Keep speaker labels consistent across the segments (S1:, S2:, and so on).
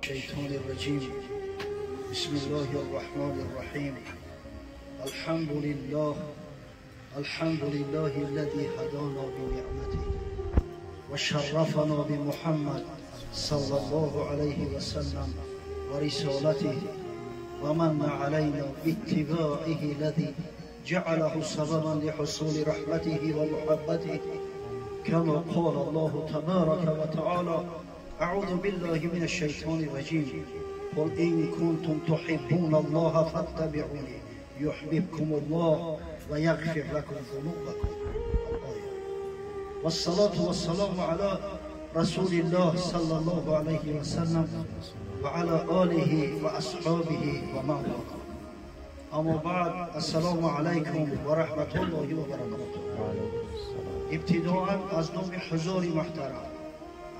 S1: الشيطان الرجيم. بسم الله الرحمن الرحيم. الحمد لله، الحمد لله الذي هدانا بنعمته وشرفنا بمحمد صلى الله عليه وسلم ورسالته، ومن علينا باتباعه الذي جعله سببا لحصول رحمته ومحبته، كما قال الله تبارك وتعالى: أعوذ بالله من الشيطان الرجيم، قل إن كنتم تحبون الله فاتبعوني يحببكم الله ويغفر لكم ذنوبكم. الآية. والصلاة والسلام على رسول الله صلى الله عليه وسلم وعلى آله وأصحابه ومن والاه. أما بعد، السلام عليكم ورحمة الله وبركاته. ابتداء از نام حضور محترم،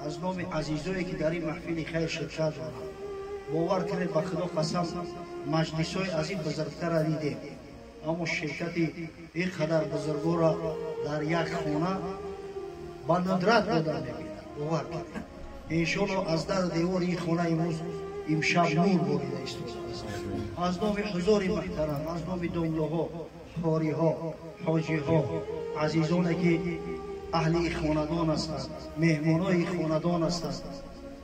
S1: از نام عزیزایی که در این محفل خیر شرکت دارند، باور کنید به خدا قسم مجلس‌های از این بزرگتر را دیدیم، اما شرکت این قدر بزرگا را در یک خانه با ندرت بودن می‌بینم. باور کنید انشالله از در دیوار این خانه امروز امشب نور باریده ایستاده است. از نام حضور محترم، از نام دنیاها، قاری‌ها، حاجی‌ها، عزیزانی که اهل این خاندان هستند، مهمانای این خاندان هستند،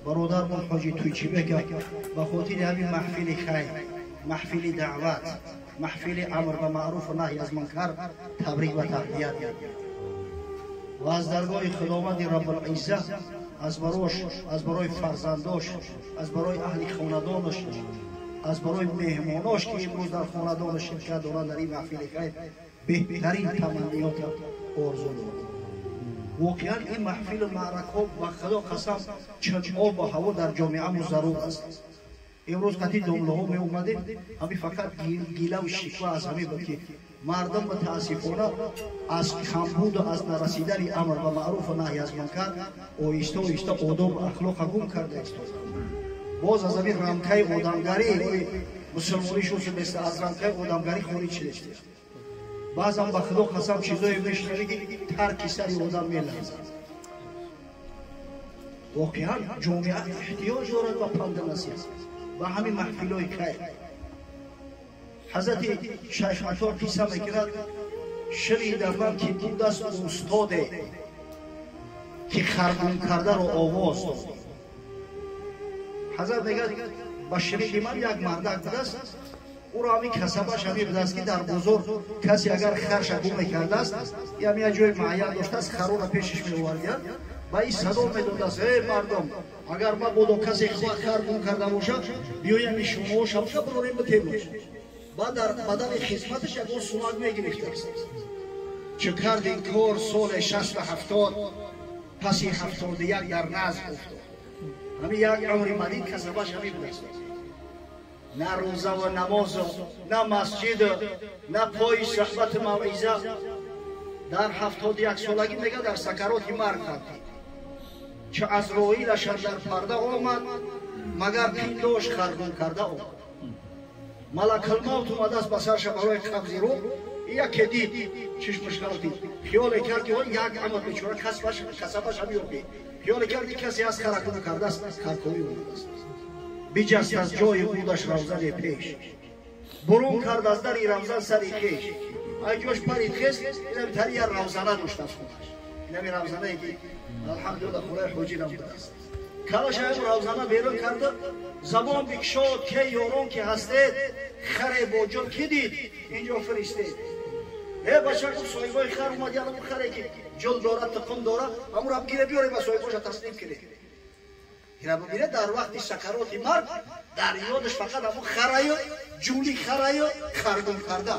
S1: برادرمون حاجی تویچیبک به خاطر همین محفل خیر، محفل دعوت، محفل امر به معروف و نهی از منکر تبریک و تهنیت می‌گویم و از درگاه خداوند رب العزه از براش، از برای فرزنداش، از برای اهل خاندانش، از برای مهماناش که امروز در خاندانش شرکت دارند در این محفل خیر بهترین تمنیات آرزو دارم. واقعا این محفل و معرکه و خدا قسم چون آب و هوا در جامعه ما ضرور است. امروز قطعی دمله ها می اومدیم، همین فقط گیله و شکوه از همین بود که مردم متاسفانه از کمبود و از نرسیدن امر به معروف و نهی از منکر آهسته آهسته آداب و اخلاق گم کرده است. باز از همین رمکه آدمگری مسلمانی شد، مثل از رمکه آدمگری خارج شده. بعضا به خدا قسم چیزایی میشنوی که ترک سری آدم میلرزد. واقعا جامعه احتیاج دارد به پند نصیحت و همین محفل‌های خیر. حضرت شیخ عطار قصه میکرد: شنیدم من که بود است استاده که خرگون کرده رو آواز داد. حضرت میگه با شنید من یک مردک بوده است، او را همین کسبش همین بوده است که در بازار کسی اگر خرش گم میکرده است یا یک جای معین داشته است، خرو را پیشش می‌آوردند و این صدا میداد است: ای مردم، اگر ما بودو کسی خر گم کرده باشد، بیایم این شما شب براریم بتیمش. بعد در بدل خدمتش یک سومک میگرفته است. چه کرد این کار سال 60 و 70، پس این 71 در نظم افتاد. همین یک عمر مدید کسبش همین بوده است. نه روزه و نماز، نه مسجد، نه پای صحبت موعظه. در 71 سالگی میگه در سکرات مرگ رفتید. چه از رویلش در پرده آمد، مگر پینداش خرگون کرده آمد. ملک الموت اومده است به سرش برای قبض روح. یکی دید چشمش غلطید، خیال کرد که یک عمر بیچاره کسبش هم یابید، خیال کرد که کسی از خرگون کرده است، خرکوی اومده است. بجست از جای بودش روزن پیش، برون کرد از در روزن سری خیش. ای جاش پرید خیست، اینم تری یک روزنه داشت از خودش، اینم روزنه که الحمدلله خدای حاجی را بوده است. کلاش هم روزنه بیرون کرده، زبان بکشاد که یاران که هستید، خره با جان که دید اینجا فرستید. ای بچه گفت صاحبای خر اومد، یعنی اون خره که جل داره تقم داره، همون را بگیره بیاره به صاحباش تسلیم کنه. اینا ببینه در وقت سکرات مرگ در یادش فقط همون خرای جولی خرای خرگم کرده.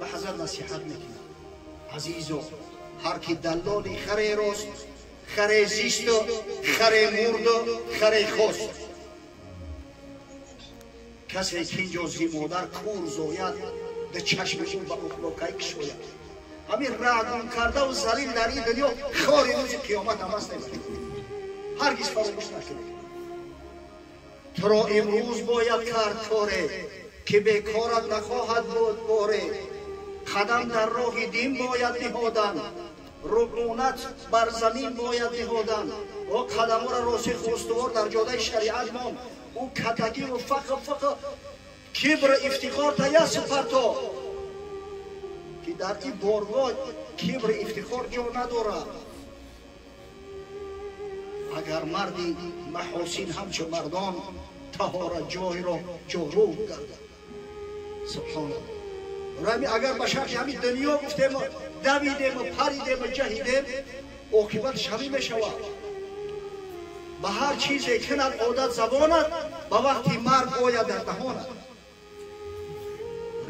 S1: به حضرت نصیحت میکنه: عزیزو، هر کی دلالی خره راست، خره زیست، خره مرد، خره خواست. کسی که اینجا زی مادر کور زاید، به چشم او به اخلاقی کشاید. همین رعدون کرده و ذلیل در این دنیا خاری روز قیامت هم است. هرگز فراموش نکنید. تو را امروز باید کرد کاره که به کارت نخواهد بود باره. قدم در راه دین باید نهادن، Рубунат бар замин бояд ниҳодан. О қадамҳоро росих устувор дар ҷодаи шариат мон. Ӯ катагиву фақр фақр кибр ифтихор таяс парто ки дар ин боргоҳ кибр ифтихор ҷо надорад. Агар марди маҳосин ҳамчу мардон таҳора ҷойро ҷорӯб гардад. Субҳоналлоҳ. Рами агар ба шарти ҳамин дунё гуфтему давидему паридему ҷаҳидем, оқибатш ҳамин мешавад. Ба ҳар чизе кунад одат забонат, ба вақти марг ояд дар даҳонат.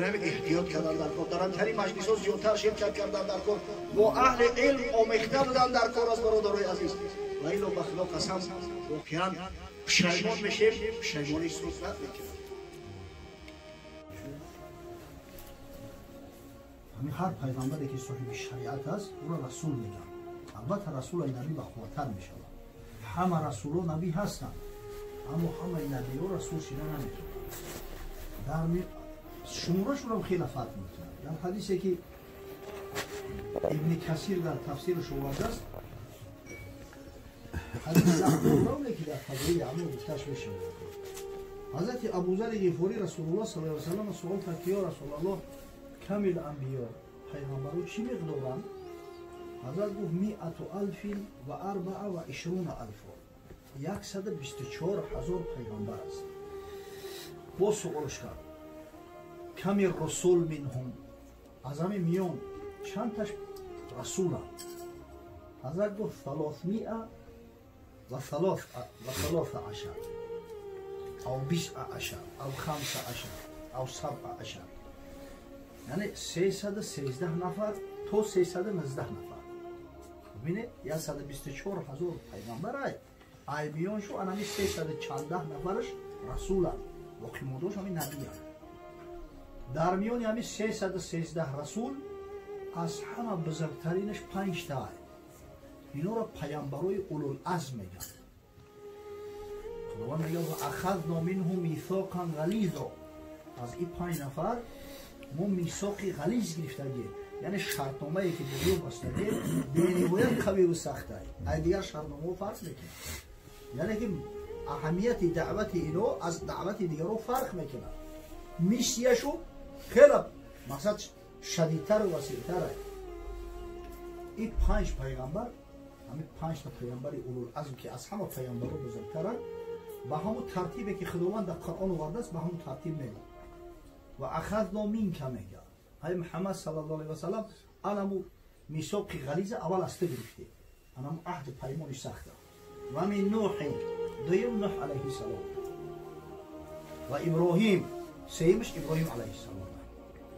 S1: Рами эҳтиёт кардан дар кор, дар ҳамтарин маҷлисҳо зиёдтар ширкат кардан дар кор, бо аҳли илм омехта будан дар кор аз бародарои азиз. Ва ило ба Худо қасам, воқеан пушаймон мешем, пушаймонӣ суд намекунад. Ҳамин ҳар пайғамбаре ки соҳиби шариат аст, ӯро расул мегӯянд. Албатта расул наби бақувваттар мешавад. Ҳама расуло набӣ ҳастанд, аммо ҳамаи набиҳо расул шида наметавонанд. Дар шуморашонам хеле фарқ мекунад. Дар ҳадисе ки Ибни Касир дар тафсираш овардааст, ҳадиси сахтоне ки дар фазоили аъмол гуфташ мешавад. Ҳазрати Абузари Ғифорӣ Расулуллоҳ саллаллоҳу алайҳи васаллам суол кард ки ё Расулаллоҳ, камил анбиё, пайғамбаро чӣ миқдоранд? Ҳазрат гуфт миату алфин ва арбаа ва ишруна алфо, 124 000 пайғамбар аст. Боз суолш кард ками расул минҳум, аз ҳамин миён чандташ расуланд? Ҳазрат гуфт салосмиа ва салоса ашар ав бисъа ашар ав хамса ашар ав сабъа ашар, яъне 313 нафар то 319 нафар. Бубинед, 124 000 пайғамбар ай миёншу анами 314 нафараш расуланд, боқимондааш ҳамин набиянд. Дар миёни ҳамин 313 расул аз ҳама бузургтаринаш 5 та. Инора пайғамбарои улулазм мегӯянд. Худованд мегӯяд ва ахазна минҳум мисоқан ғализо, аз ин 5 нафар мо мисоқи ғализ гирифтагием, яъне шартномае ки бо ё бастагием бениҳоят қавиву сахтай, ай дигар шартномаҳо фарқ мекунад. Яъне ки аҳамияти даъвати ино аз даъвати дигарҳо фарқ мекунад. Миссияшу хеле мақсад шадидтару васеътар. Ин 5 пайғамбар, ҳамин 5 та пайғамбари улулазм ки аз ҳама пайғамбарҳо бузургтаранд, ба ҳамон тартибе ки Худованд дар Қуръон овардааст, ба ҳамон тартиб мегӯяд. Ва ахазна минка мегӯяд. Ай Муҳаммад саллаллоҳу алайҳи васаллам, анаму мисоқи ғализа аввал аз ту гирифтем, анаму аҳду паймони сахта. Ва мин Нуҳин, дуюм Нуҳ алайҳиссалом, ва Иброҳим, сеюмаш Иброҳим алайҳиссалом,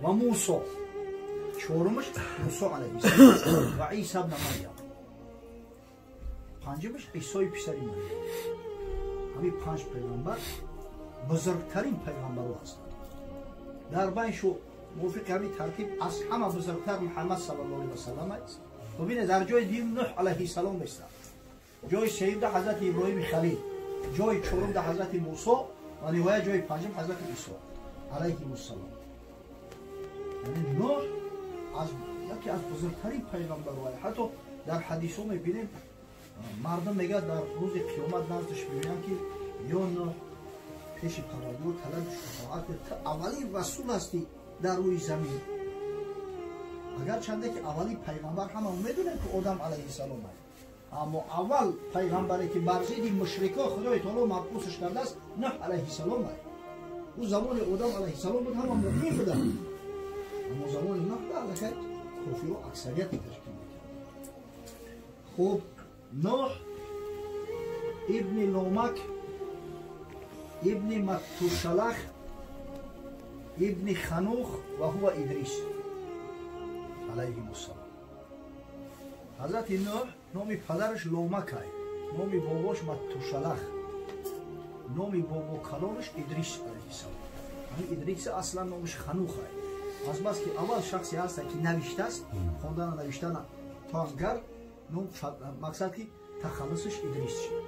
S1: ва Мусо, чорумаш Мусо алайҳиссалом, ва Исо ибни Марьям, панҷумаш Исои писари Марьям. Ҳамин 5 пайғамбар бузургтарин пайғамбарҳо ҳастанд. Дар байншу мувофиқи ҳамин тартиб аз ҳама бузургтар Муҳаммад саллаллоҳу алайҳи васаллам аст. Бубинед, дар ҷои дуюм Нуҳ алайҳиссалом местад, ҷои сеюм да ҳазрати Иброҳими Халил, ҷои чорум да ҳазрати Мусо ва ниҳоят ҷои панҷум ҳазрати Исо алайҳимуссалом. Яъне Нуҳ аз яке аз бузургтарин пайғамбарҳо. Ҳатто дар ҳадисҳо мебинем мардум мегӯяд дар рӯзи қиёмат наздаш мегӯянд ки ё Нуҳ, пеши Парвардигор талаби шафоат, ту аввалин расул ҳастӣ дар рӯи замин. Агарчанде ки аввалин пайғамбар ҳама медонем ки Одам алайҳиссалом аст, аммо аввал пайғамбаре ки бар зидди мушрикҳо Худои таоло мабъусаш кардааст Нуҳ алайҳиссалом аст. Ӯ замони Одам алайҳиссалом буд, ҳама муъмин буданд, аммо замони Нуҳ аллакай кофирҳо аксарияте ташкил мекарданд. Хуб, Нуҳ ибни Ломак ибни Маттушалах ибни Ханух ва ҳува Идрис алайҳимуссалом. Ҳазрати Нуҳ номи падараш Ломакай, номи бобош Маттушалах, номи бобокалонаш Идрис алайҳиссалом. Ҳамин Идрис аслан номаш Ханухай. Азбаски аввал шахсе ҳаста ки навиштааст, хондана навиштана тоангар, ном мақсад ки тахаллусаш Идрис шуд,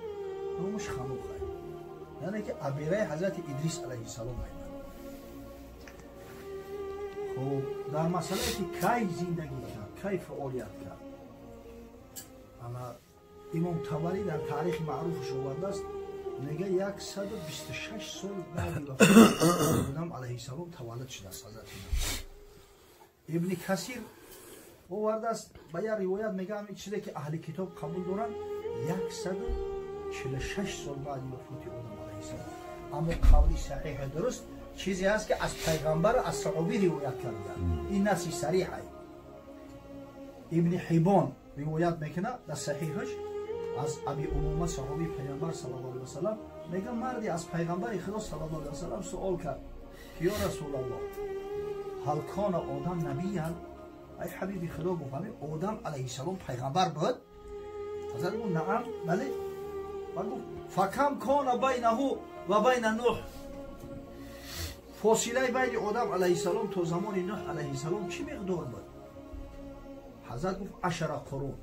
S1: номаш Ханухай. Яъне ки абираи ҳазрати Идрис алайҳиссалом ай. Хуб, дар масъалае ки кай зиндагӣ кард, кай фаъолият кард, Имом Табарӣ дар таърихи маъруфаш овардааст, мега 126 сол баъди вафоти Одам алайҳиссалом таваллуд шудааст ҳазрати Нӯҳ. Ибни Касир овардааст ба як ривоят, мега ҳамин чизе ки аҳли китоб қабул доранд, 146 сол баъди вафоти Одам алайҳиссалом. Аммо қавли саҳиҳи дуруст чизе ҳаст ки аз пайғамбар, аз саҳобӣ ривоят карданд. Ин наси сариҳ. Ибни Ҳибон ривоят мекунад дар саҳиҳаш аз Аби Умома, саҳобии пайғамбар саллаллоҳу алайҳи васаллам, мега марде аз пайғамбари Худо саллаллоҳу алайҳи васаллам суол кард ки ё Расулаллоҳ, ҳал кона Одам набиян? Ай ҳабиби Худо, гуфт, ҳамин Одам алайҳиссалом пайғамбар буд? Ҳазрат гуфт: наам, бале. Ва гуфт: факам кона байнаҳу ва байна Нуҳ? Фосилаи байни Одам алайҳиссалом то замони Нуҳ алайҳиссалом чӣ миқдор буд? Ҳазрат гуфт: ашара қурун,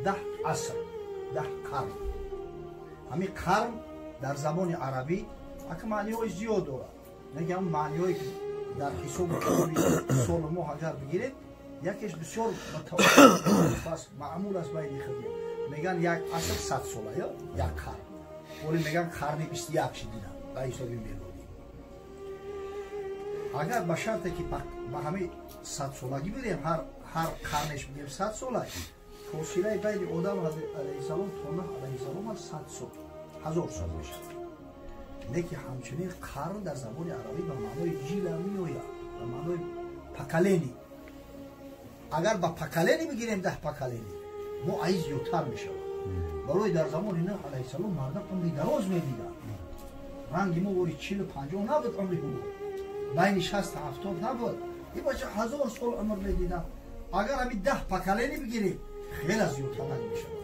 S1: 10 аср, 10 қарн. Ҳамин қарн дар забони арабӣ ака маъниҳои зиёд дорад. Мегӯям, маъниҳое ки дар ҳисоби китоби солу моҳ агар бигиред, якеш бисёр аст, маъмул аст байни хидмат. Мегӯянд як аср 100 сола ё як қарн. Вале мегӯянд қарни 21 шидидан ба ҳисоби мелодӣ. Агар ба шарте ки ба ҳамин 100 солагӣ бирем, ҳар қарнеш бигем 100 сола, фосилаи байни Одам алайҳиссалом то Нӯҳ алайҳиссалом аст 100 сол, 1000 сол мешавад. Лекин ҳамчунин қарн дар забони арабӣ ба маънои ҷила меояд, ба маънои поколение. Агар ба поколение бигирем, 10 поколение, мо аи зиёдтар мешавад. Барои дар замони Нӯҳ алайҳиссалом мардам умри дароз медиданд. Ранги мо вори 40-50 набуд умри ӯ, байни 60-70 набуд. Ин бача 1000 сол умр медиданд. Агар ҳамин 10 поколение бигирем, хеле зиёдтар мешавад.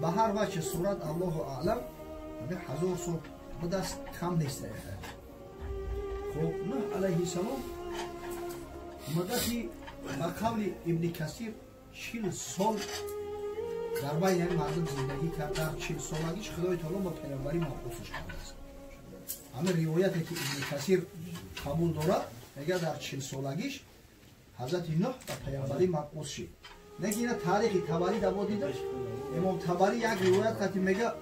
S1: Ба ҳар вачҳи сурат, Аллоҳу аълам, ҳамин 1000 сол будаст, кам нест. Хуб, Нӯҳ алайҳиссалом муддати ба қавли Ибни Касир 40 сол дар байни ҳамин мардум зиндагӣ кард. Дар 40 солагиш Худои таоло ба пайғамбарӣ мабусаш кардааст. Ҳамин ривояте ки Ибни Касир қабул дорад, мегӯяд дар 40 солагиш ҳазрати Нӯҳ ба пайғамбарӣ мабус шид. Лекин ина таърихи Табарӣ даво дида, Имом Табарӣ як ривоят қати мега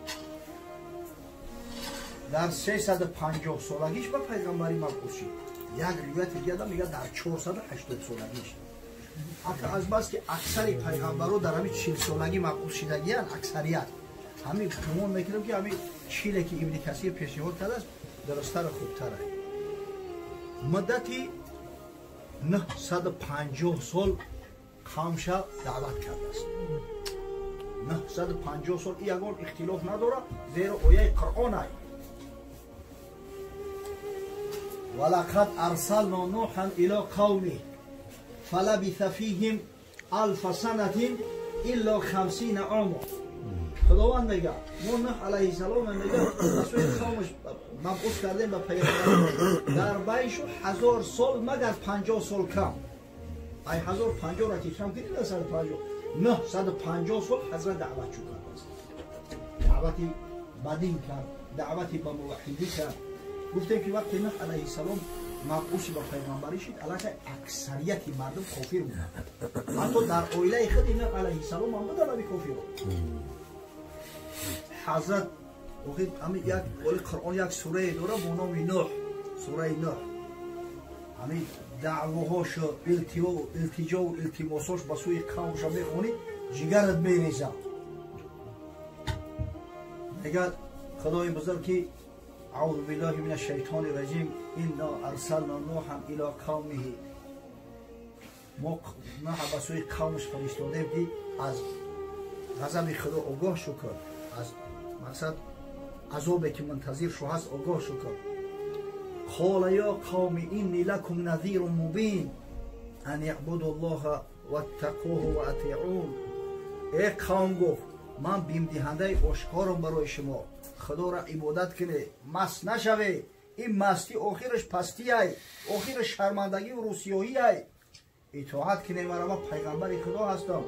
S1: дар 350 солагиш ба пайғамбарӣ мабус шид. Як ривояти дига мега дар 480 солагиш. Ака аз бас ки аксари пайғамбаро дар ҳамин 40 солагӣ мабус шидагиянд, аксарият, ҳамин гумон мекунем ки ҳамин чиле ки Ибни Касир пешниҳод кардааст дурусттару хубтар аст. Муддати 950 сол қавмша даъват кардааст. 950 сол, ягон ихтилоф надорад, зеро ояи Қуръон ай: ولقد أرسلنا نوحا إلى قومه فلبث فيهم ألف سنة إلا 50 عاما. خداوند میگه ما نوح علیه السلام میگه سوی قومش مبعوث کردیم به پیغمبر، در بینش 1000 سال مگر 50 سال کم. ای 1050 را که کم کنید 950، 950 сол ҳазрат даъват шуд кардааст. Даъвати ба дин кард, даъвати ба муваҳҳидӣ кард. Гуфтем ки вақте Нӯҳ алайҳиссалом мабъуси ба пайғамбарӣ шид, аллакай аксарияти мардум кофир буданд. Ҳатто дар оилаи худи Нӯҳ алайҳиссалом ҳам буданд ҳами кофиро. Ҳазрат ҳами як оли Қуръон як сурае дорад бо номи Нӯҳ, сураи Нӯҳ. Ҳамин даъвоҳошо, илтиҷову илтимосош ба сӯи қавмша мехонӣ, ҷигарат мерезад. Мегӯяд Худои бузург ки أعوذ بالله من الشیطان الرجیم إنا أرسلنا نوحا إلى قومه. ما نوح به سوی قومش فرستادیم که از غضب خدا آگاه شو کرد، از مقصد عذابی که منتظر شو هست آگاه شو کرد. قال یا قوم إني لكم نذير مبين أن اعبدوا الله واتقوه وأطيعون. ای قوم، گفت من بیمدهنده آشکارم برای شما، خدا را عبادت کنه، مست نشوه. این مستی آخرش پستی ای، آخرش شرمندگی و روسیایی ای. اطاعت کنه مرا، من پیغمبر خدا هستم.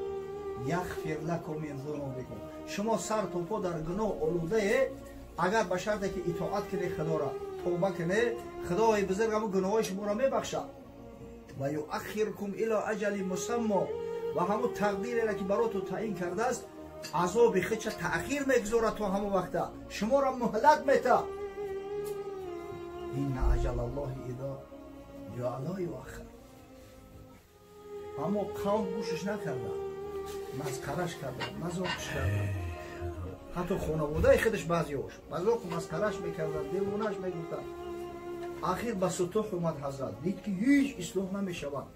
S1: یغفر لکم من ذنوبکم. شما سر تا پا در گناه آلوده، اگر به شرطی که اطاعت کنه خدا را، توبه کنه، خدای بزرگ همون گناه‌های شما را میبخشه. و یؤخرکم الی اجل مسمی، و همون تقدیری را که برای تو تعیین کرده است Азоби худша таъхир мегузорад то ҳамон вақта, шуморо муҳлат мета. Инна аҷалаллоҳи изо ҷоа ло юаххар. Аммо қавм гӯшаш накарданд, масхараш карданд, мазоқш карданд. Ҳатто хонаводаи худаш баъзеҳош мазоқу масхараш мекарданд, девонаш мегуфтанд. Ахир ба сутуҳ омад ҳазрат, дид ки ҳеҷ ислоҳ намешавад.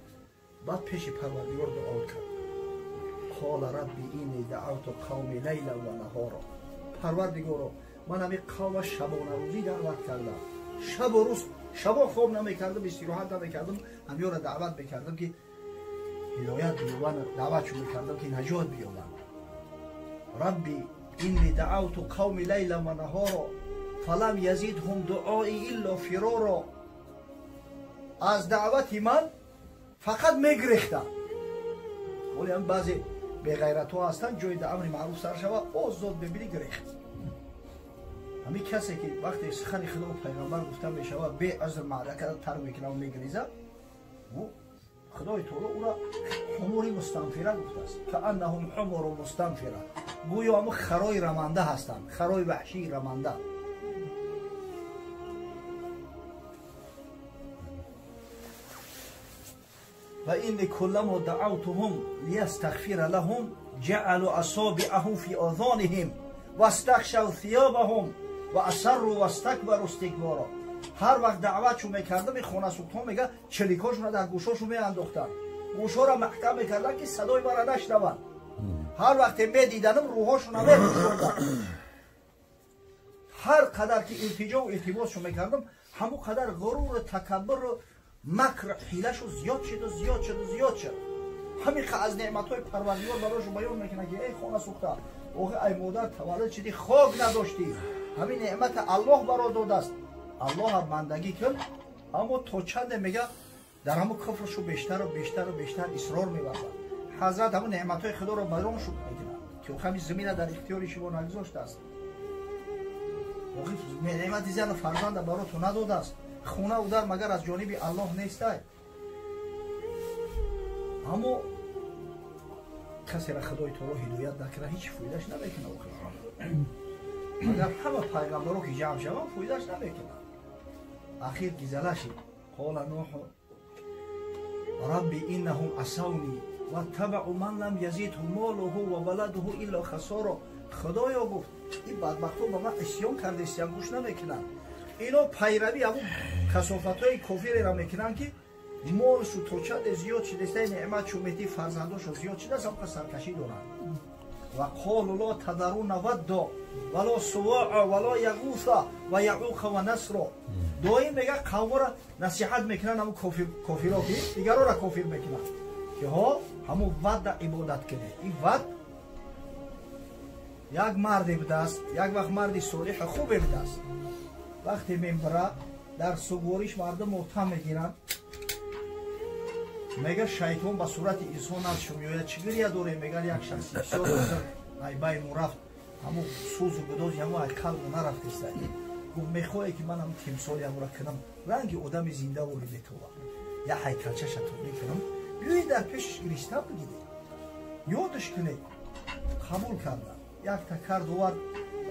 S1: Баъд пеши Парвардигор дуо кард. Қола рабби инни даъавту қавми лайлан ва наҳора. Парвардигоро, ман ҳамин қавма шабонарӯзӣ даъват кардам. Шабу рӯз, шабо хоб намекардам, истироҳат намекардам, ҳамёра даъват мекардам ки ҳидоят биёбанд, даъватшон мекардам ки наҷот биёбанд. Рабби инни даъавту қавми лайлан ва наҳора фалам язидҳум дуои илло фироро. Аз даъвати ман фақат мегирехтам. Вале ҳам баъзе беғайратҳо ҳастанд, ҷои да амри маъруф сар шава, озод бибинӣ гирехт. Ҳамин касе ки вақте сухани Худо пайғамбар гуфта мешавад, беузр маъракада тарк мекунад ва мегирезад, Худои таоло ӯро ҳумури мустанфира гуфтааст. Кааннаҳум ҳумуру мустанфира, гӯё ҳамун харои раманда ҳастанд, харои ваҳшии раманда. Ва инни куллама даъавтуҳум лиястағфира лаҳум ҷаъалу асобиъаҳум фи озониҳим вастахшав сиёбаҳум ва асарру вастакбару истикборо. Ҳар вақт даъватшон мекардам, ин хонасӯхтҳо мега чиликҳошонро дар гӯшҳошон меандохтанд, гӯшҳоро маҳкам мекарданд ки садои маро нашнаванд. Ҳар вақте медиданам рӯҳошонро мепӯшонданд. Ҳар қадар ки илтиҷову илтимосшон мекардам, ҳамон қадар ғуруру такаббуру макр ҳилашу зиёд шуду зиёд шуду зиёд шуд. Ҳамин аз неъматҳои Парвардигор барояшон баён мекунад ки эй хона сӯхта, охи ай модар таваллуд шудӣ, хок надоштӣ, ҳамин неъмата Аллоҳ баро додааст, Аллоҳа бандагӣ кун. Аммо то чанде мега дар ҳамон куфршу бештару бештару бештар исрор меварзад. Ҳазрат ҳамон неъматҳои Худоро баён шуд мекунад ки ҳамин замина дар ихтиёри шумо нагузоштааст, охи неъмати зану фарзанда баро ту надодааст, хонаву дар магар аз ҷониби Аллоҳ нестай. Аммо касеро Худои таоло ҳидоят накунад, ҳеҷ фоидаш намекунад. Охир агар ҳама пайғамбаро ки ҷамъ шаванд, фоидаш намекунад. Ахир гизала шид. Қола нуҳу рабби иннаҳум асавни ваттабаъу ман лам язидҳу молуҳу ва валадуҳу илло хасоро. Худоё гуфт, ин бадбахтҳо ба ман исён кардестиян, гӯш намекунанд. Ино пайравӣ ҳамун касофатҳои кофиреро мекунанд ки молшу то чанде зиёд шудааст, неъмат шу меҳди фарзандошу зиёд шудааст, ҳамқа саркашӣ доранд. Ва қолу ло тадаруна ваддо вало сувоа вало яғуса ва яъуқа ва насро. Доим мега қавморо насиҳат мекунанд ҳамун кофиро ки дигарора кофир мекунанд ки ҳо ҳамун вадда ибодат кунед. Ин вад як марде будааст, як вақт марди солиҳи хубе будааст. Вақте мембара дар сугвориш мардум мотам мегиранд, мега шайтон ба сурати инсон наздшон меояд. Чӣ гиря дорем? Мегар як шахси бисёр бузург айбайи мо рафт, ҳамун сӯзу гудози ҳамун ай қалбу нарафтеста. Гуфт мехоҳе ки ман ҳамун тимсоли ҳамура кунам, ранги одами зинда воли метова, як ҳайкалчаша тӯғрӣ кунам, биёед дар пешаш гиристан бигиред, ёдаш кунед. Қабул кардам. Якта кард овард.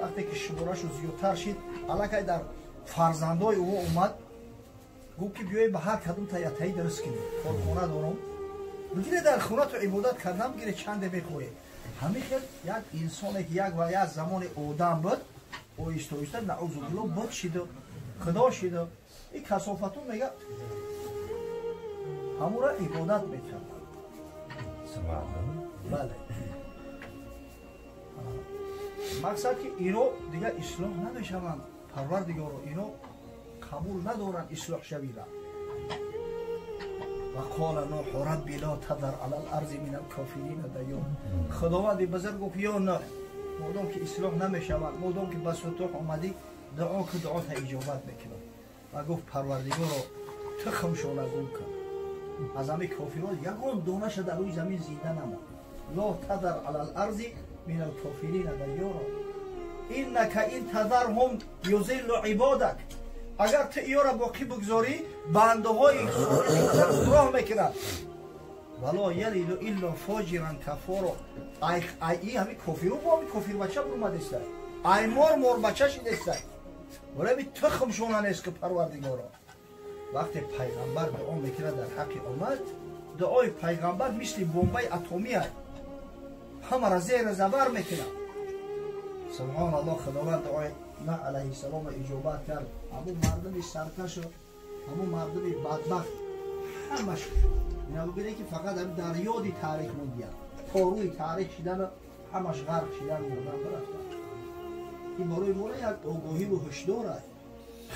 S1: Вақте ки шуморашу зиёдтар шид, аллакай дар фарзандои ӯ омад, гуфт ки биёед ба ҳар кадом таятаи дуруст кунед, корхона дорам, бигире дар хонату ибодат кардан бигире чанде мехоҳед. Ҳамин хел як инсоне ки як ва як замони одам буд, оҳиста оҳиста наузу биллоҳ буд шиду худо шиду. Ин касофату мега ҳамура ибодат мекарданд. Бале, мақсад ки ино дигар ислоҳ намешаванд. Парвардигоро, ино қабул надоранд ислоҳшавиро. Ва қола нуҳу рабби ло тадар ала ларзи мин алкофирина дайёр. Худованди бузург гуфт ё нуҳ, модом ки ислоҳ намешаванд, модом ки ба сутуҳ омадӣ, дуо ки дуота иҷобат мекунад. Ва гуфт Парвардигоро, тухмшона гум кун, аз ҳамин кофирон ягон донаша дар рӯи замин зинда намонд. Ло тадар ала ларзи мин алкофирина дайёро иннака ин тадарҳум юзиллу ибодак. Агар ту иёра боқӣ бигзорӣ, бандаҳои гумроҳ мекунад. Вала ялиду илла фоҷиран кафоро. Ай ай и ҳами кофиру бо ҳами кофир бача бурумадеста. Ай мор мор бача шидеста. Вале би тухмшона нест ки Парвардигоро. Вақте пайғамбар дуо мекунад дар ҳаққи омад, дуои пайғамбар мисли бомбаи атомӣ аст. Ҳамаро зеру забар мекунад. Субҳоналлоҳ, Худованд дуои Нӯҳ алайҳиссалом иҷобат кард. Ҳамун мардуми саркашу ҳамун мардуми бадбахт ҳамаш ина бибинед ки фақат дар ёди таърих мондиянд. Порӯи таърих шидану ҳамаш ғарқ шидан, мурдан бирафтанд. Ин барои моро як огоҳиву ҳушдор аст.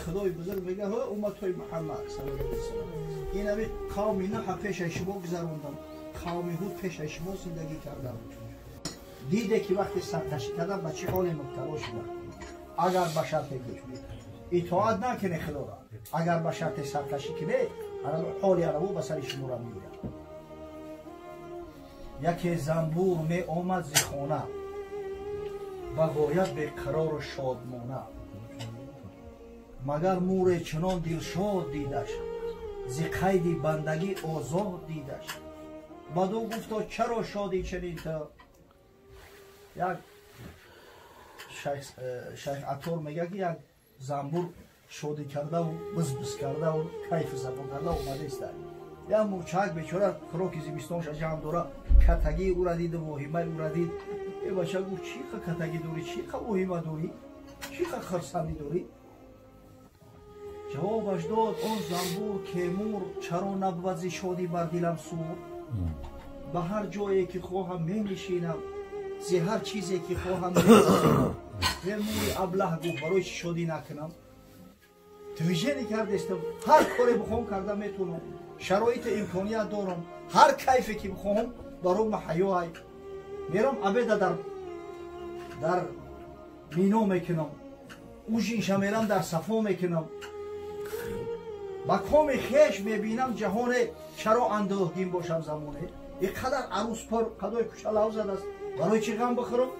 S1: Худои бузург мегӯяд: ҳо умматҳои Муҳаммад саллаллоҳу алайҳи васаллам, ин ҳами қавми Нӯҳа пешаи шумо гузарондам, қавми Ҳуд пешаи шумо зиндагӣ кардам. Диде ки вақте саркашӣ кардам ба чӣ ҳоле мубтало шудам. Агар ба шарте ки итоат накунед Худоро, агар ба шарте саркашӣ кунед, ҳоли арабу ба сари шуморо меояд. Яке занбур меомад зи хона, ба ғоят беқарору шодмона. Магар муре чунон дилшод дидаш, зи қайди бандагӣ озод дидаш. Баду гуфто: чаро шодӣ чунин ту? Як шайх Атор мегӯяд ки як занбур шодӣ кардаву бизбиз кардаву кайфу сафо карда омадеста. Як мурчак бечора хӯроки зимистонша ҷамъ дора, катагии ӯра диду воҳимаи ӯра дид. Э бача, гуфт, чӣ қа катагӣ дорӣ, чӣ қа воҳима дорӣ, чӣ қа хирсандӣ дорӣ? Ҷавобаш дод он занбур: кемур, чаро набувад зи шодӣ бар дилам сур? Ба ҳар ҷое ки хоҳам менишинам, зи ҳар чизе ки хоҳам мезанам. Е мури аблаҳ, гуфт, барои чӣ шодӣ накунам? Движение кардестам, ҳар коре бихоҳам карда метавонам, шароиту имконият дорам, ҳар кайфе ки бихоҳам барои ма ҳаёай. Мерам обеда дар Мино мекунам, ужинша мерам дар Сафо мекунам, ба коми хеш мебинам ҷаҳоне, чаро андӯҳгин бошам замоне? Ин қадар арӯс пур қадои кӯча лав задааст, барои чӣ ғам бихӯрам?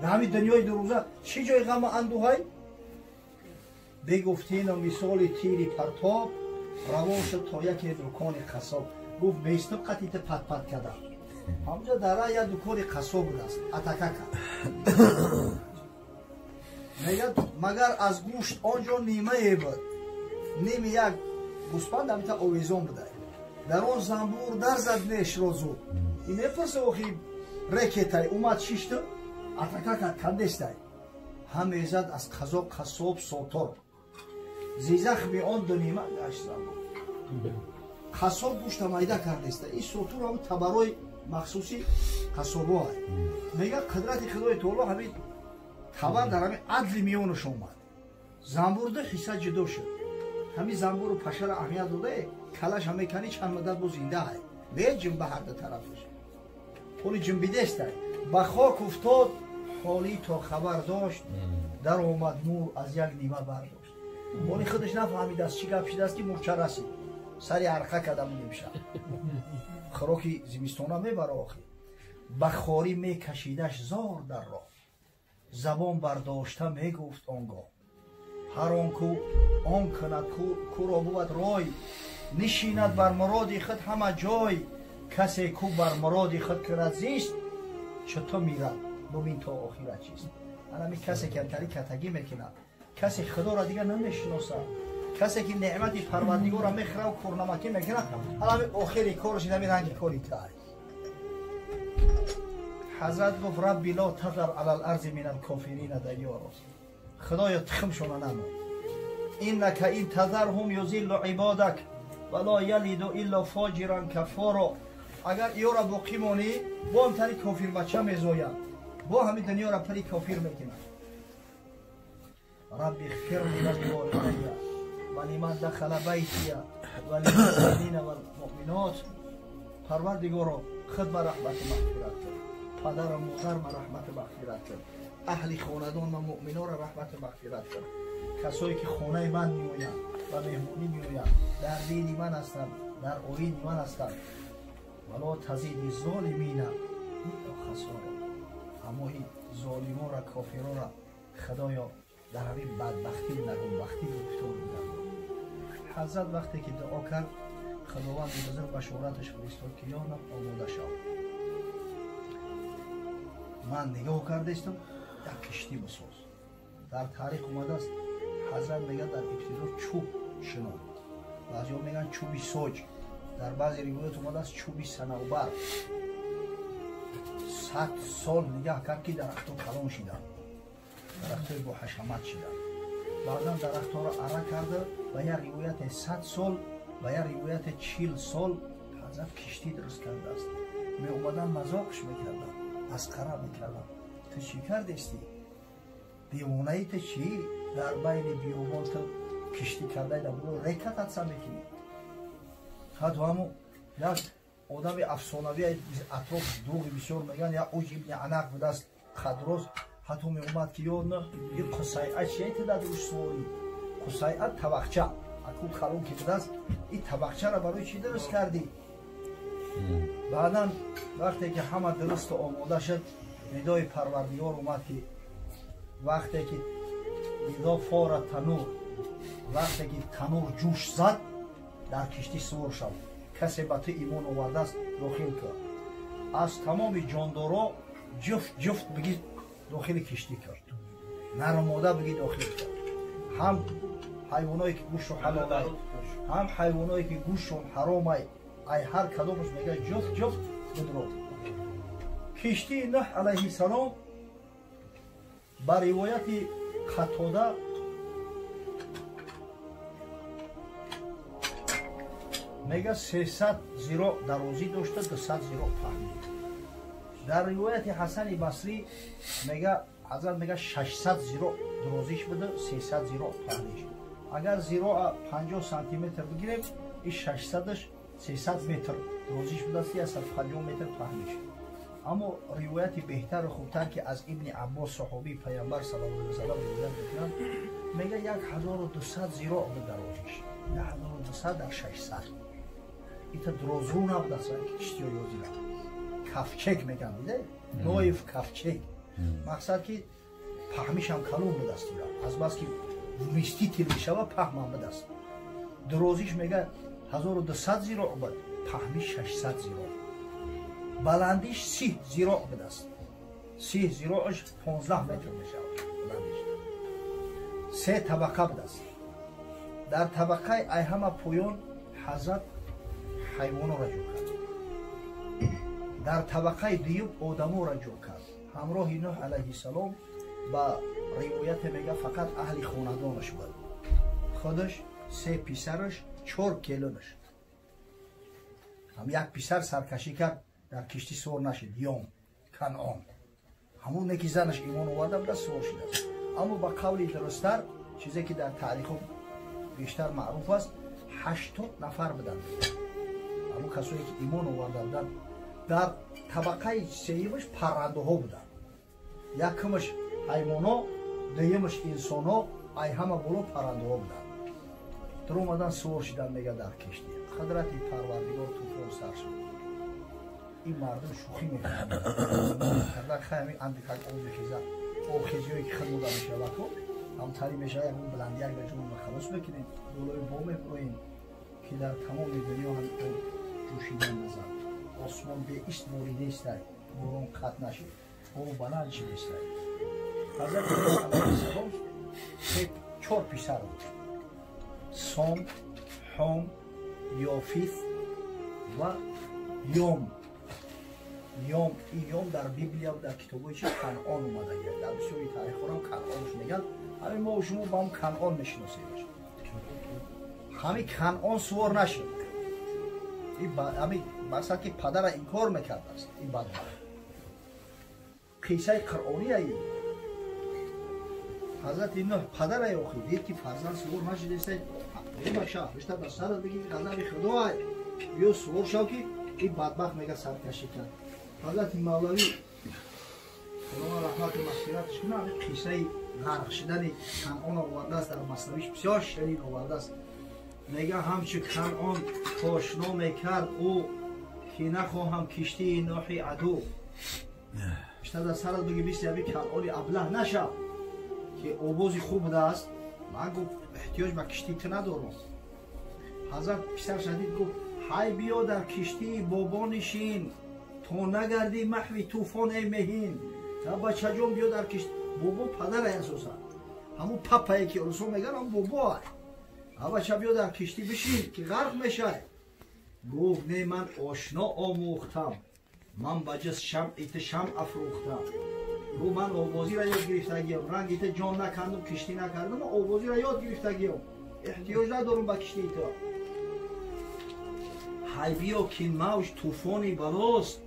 S1: Дар ҳамин дунёи дурӯза чӣ ҷои ғаму андӯҳай? Бигуфтину мисоли тири партоб равон шуд то яке дукони қассоб. Гуфт: бестум қатите патпат кардам. Ҳамҷа дар ра як дукони қассоб будааст, атака кард. Мегӯяд, магар аз гӯшт он ҷо нимае буд, ними як гӯспанд ҳамита овезон буда. Дар он занбур дар зад нешро зуд. Ин мепурса, охи рекетай омад, шишту атака кард, кандестай. Ҳаме зад аз қазо қассоб сотор, зи захми он ду нима гашт занбур. Қассоб гӯшта майда кардеста. Ин сотур ҳам табарои махсуси қассобоа. Мегӯяд, қудрати Худои таоло, ҳамин табар дар ҳамин адли миёнаш омад, занбур ду ҳисса ҷудо шуд. Ҳамин занбуру пашара аҳамият додае, калаша мекани, чанд муддат бо зиндаай, беҷунба ҳар ду тарафаш ҳоли ҷунбидестай. Ба хок уфтод ҳолӣ то хабар дошт, дар омад мур, аз як нима бардошт. Ҳоли худаш нафаҳмидааст чӣ гап шидааст, ки мурча расид, сари арқа кардам нимша хӯроки зимистона мебара. Охи ба хорӣ мекашидаш зор дар роҳ, забон бардошта мегуфт он гоҳ: ҳар он ку он кунад, кӯро бувад рой, нишинад бар муроди худ ҳама ҷой. Касе ку бар муроди худ кунад зист, чуто мирад, бубин то охират чист. Анами касе ки антари катагӣ мекунад, касе Худоро дигар намешиносад, касе ки неъмати Парвардигорро мехӯраву кӯрнамакӣ мекунад, анами охири кораш инами ранги кори тай. Ҳазрат гуфт: рабби ло тазар ала ларзи мин алкофирина дайёро. Худоё, тухмшона намон. Иннака ин тазарҳум юзиллу ибодак ва ло ялиду илла фоҷиран каффоро. Агар иёра боқӣ монӣ, бо ҳамтари кофирбача мезояд, бо ҳамин дунёра пари кофир мекунад. Рабби ғфирли валиволидайя ва лиман дахала байтия ва лилмуъминина валмуъминот. Парвардигоро, худ ба раҳмату мағфират кун, падару модар ба раҳмату мағфират кун, аҳли хонадон ва муъминора раҳмату мағфират кун, касое ки хонаи ман меоянд ва меҳмонӣ меоянд, дар дини ман ҳастанд, дар оини ман ҳастанд. Вало тазиди золимина илла хасора. Аммо ин золимонра, кофирора, Худоё, дар ҳамин бадбахтию нагунбахтӣ гирифтор буданд. Ҳазрат вақте ки дуо кард, Худованди бузург башораташ фиристод, ки ё Нӯҳ, омода шав. Ман нигоҳ кардаистам, як киштӣ бисоз. Дар таърих омадааст, ҳазрат мегӯяд, дар ибтидо чӯб шинонд. Баъзеҳо мегӯянд чӯби соҷ, дар баъзе ривоят омадааст чӯби санавбар. 100 сол нигаҳ кард, ки дарахтҳо калон шиданд, дарахтҳои боҳашамат шиданд. Баъдан дарахтҳоро ара карда, ба як ривояте 100 сол, ба як ривояте 40 сол ҳазрат киштӣ дуруст кардааст. Меомадан мазоқш мекарданд, масхара мекарданд. Ту чӣ кардести? Девонаи ту чӣ? Дар байни биёбон ту киштӣ кардаи, дар боло рекататса мекунӣ. Ҳатто ҳамун як одами афсонавӣ атроф дурӯғи бисёр мегӯянд, як Уҷ ибни Анақ будааст, қадроз. Ҳатто меомад, ки ё Нӯҳ, ин қусайа чие ту дар рӯш суворӣ? Қусайа табақча, аку калон ки будааст, ин табақчаро барои чӣ дуруст кардӣ? Баъдан вақте ки ҳама дурусту омода шуд, нидои Парвардигор омад, ки вақте ки нидо фора танур, вақте ки танур ҷӯш зад, дар киштӣ сувор шав. Касе ба ту имон овардааст, дохил кар. Аз тамоми ҷондоро ҷуфт ҷуфт бигир, дохили киштӣ кар. Нарумода бигир, дохил кар. Ҳам ҳайвоное ки гӯштшон ҳалолай, ҳам ҳайвоное ки гӯштшон ҳаромай, ай ҳар кадомаш мегӯяд ҷуфт ҷуфт бидро. Киштии Нӯҳ алайҳиссалом ба ривояти Қатода мега 300 зироъ дарозӣ дошта, 200 зироъ паҳнӣ. Дар ривояти Ҳасани Басрӣ мега, ҳазрат мега, 600 зироъ дарозиш буда, 300 зироъ паҳниш. Агар зироа 50 сантиметр бигирем, ин 600-аш 300 метр дарозиш будааст, 150 метр паҳниш. Аммо ривояти беҳтару хубтар, ки аз Ибни Аббос, саҳобии Паямбар саллаллоҳу алайҳи васаллам, ривоят мекунанд, мега 1200 зироъ буд дарозиш, 1200 дар 600. Ита дурозрӯ набудааст, ки киштиҳо ёзира ковчег мегӯянд, дида, Ноев ковчег. Мақсад ки паҳмишам калон будааст, ира азбаски вместитель мешава, паҳмам будааст. Дурозиш мега 1200 зироъ буд, паҳмиш 600 зироъ, баландиш 30 зироъ будааст. 30 зироъш 15 метр мешавад баландиш. Се табақа будааст. Дар табақаи ай ҳама поён ҳазрат ҳайвонора ҷо кард, дар табақаи дуюм одаморо ҷо кард. Ҳамроҳи Нӯҳ алайҳиссалом ба ривояте мега фақат аҳли хонадонаш буд: худаш, се писараш, чор келинаш. Ҳам як писар саркашӣ кард, дар киштӣ сувор нашид, Ём Канъон. Ҳамон неки занаш имон оварда буда, сувор шудааст. Аммо ба қавли дурусттар, чизе ки дар таърихо бештар маъруф аст, 80 нафар буданд, ҳамон касое ки имон оварда буданд. Дар табақаи сеюмаш паррандаҳо буданд. Якумаш ҳайвоно, дуюмаш инсонҳо, ай ҳама боло паррандаҳо буданд. Дуромадан сувор шидан, мега, дар киштӣ. Қудрати Парвардигор, тӯфон сар шуд. Ин мардум шӯхӣ мекарданд, хай ҳамин андикак об мехезад, обхезиҳое ки худмуда мешавад, ҳамтари мешавад, ягон баландияк дар ҷонро халос мекунем, болои бо мебуроем, ки дар тамоми дунё ҳам об ҷӯшидан назад. Осмон беист боридестай, борон қатъ нашид, об баланд шидестай. Ҳазрати алайҳиссалом се чор писар дошт: Сом, Ҳом, Ёфис ва Ём. Ём, ин Ём дар Библия, дар китобҳои чи Канъон омадагия, дар бисёри таърихҳорам Канъонш мегӯянд. Ҳамин мо шумо ба ҳам Канъон мешиносемаш. Ҳамин Канъон сувор нашуд. Ҳамин мақсад ки падара инкор мекардааст ин бадбахт. Қиссаи қуръония. Ҳазрати Нӯҳ падара охи дид, ки фарзанд сувор нашудеста. Баша, бишта ба сарат бигир, ғазаби Худоай, биё сувор шав, ки ин бадбахт мега саркашӣ кард. Ҳазрати Мавлавӣ, Худованд раҳмату мағфираташ кунад, ҳамин қиссаи ғарқ шудани Канъон овардааст дар Маснавиш, бисёр ширин овардааст. Мега ҳамчу Канъон пошно мекард ӯ, ки нахоҳам киштии Нӯҳи аду. Бишта дар сарат биги, мисли ҳамин Канъони аблаҳ нашав, ки овози хуб будааст. Ман гуфт, эҳтиёҷ ба киштии ту надорам. Ҳазрат писарша дид, гуфт: Ҳай биё дар киштии бобо нишин, то нагарди маҳви тӯфон эй меҳин. Бачаҷон биё дар кишт. Бобо падарай асосан, ҳамун папае ки русо мегӯянд, ҳамун бобоай. Бача биё дар киштӣ бишин ки ғарқ мешай. Гуфт не, ман ошно омӯхтам, ман ба ҷиз шамъи ту шамъ афрӯхтам. Гуфт ман овозиро ёд гирифтагиам, ранги ту ҷон накардам, киштӣ накардам, овозиро ёд гирифтагиам, эҳтиёҷ надорам ба киштии ту. Ҳай биё ки мавҷ тӯфони балост,